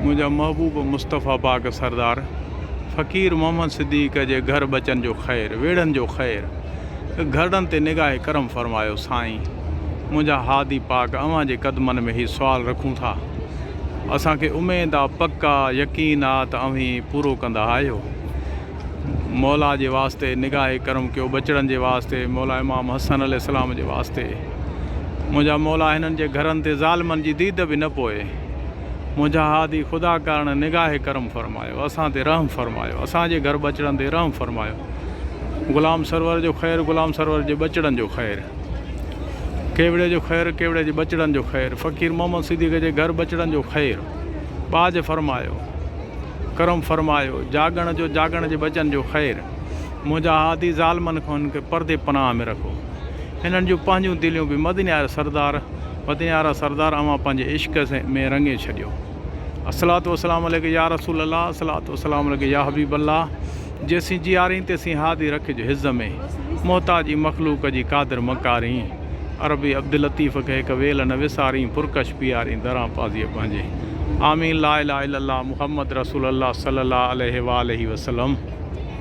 منهنجا محبوب مصطفيٰ پاڪ سردار فقير محمد صديق جي گهر ٻچن جو خير ويڙهن جو خير گهرڙن تي نگاهه ڪرم فرمايو سائين منهنجا هادي پاڪ اوهان جي قدمن ۾ هي سوال رکون ٿا اسان کي اميد آ پڪ آ يقين آ ته اوهين پورو ڪندا آهيو مولا جي واسطي نگاهه ڪرم ڪيو ٻچڙن جي واسطي مولا امام حسن عليه السلام جي واسطي منهنجا مولا هنن جي گهرن تي ظالمن جي ديد به نه پوئي منهنجا هادي خدا ڪارڻ نگاهه ڪرم فرمايو اسان تي رحم فرمايو اسان جي گهر ٻچڙن تي رحم فرمايو غلام سرور جو خير غلام سرور جي ٻچڙن جو خير ڪيوڙي جو خير ڪيوڙي جي ٻچڙن جو خير فقير محمد صديق جي گهر ٻچڙن جو خير ٻاجهه فرمايو ڪرم فرمايو، جاڳڻ جو جاڳڻ جي ٻچن جو خير، منهنجا هادي ظالمن کان هنن کي پردي پناهه ۾ رکو. هنن جون پنهنجون دليون به مديني وارا سردار مديني وارا سردار اوهان پنهنجي عشق ۾ رڱي ڇڏيو. الصلوة والسلام عليڪ يا رسول الله الصلوة والسلام عليڪ يا حبيب الله جيسين جيارين تيسين هادي رکج حز ۾ محتاجي مخلوق جي قادر مڪارين. عربي عبداللطيف کي هڪ ويل نه وسارين پرڪش پيارين دران پازيء پنهنجي آمين لا اله الا الله محمد رسول الله صلي الله عليه واله وسلم.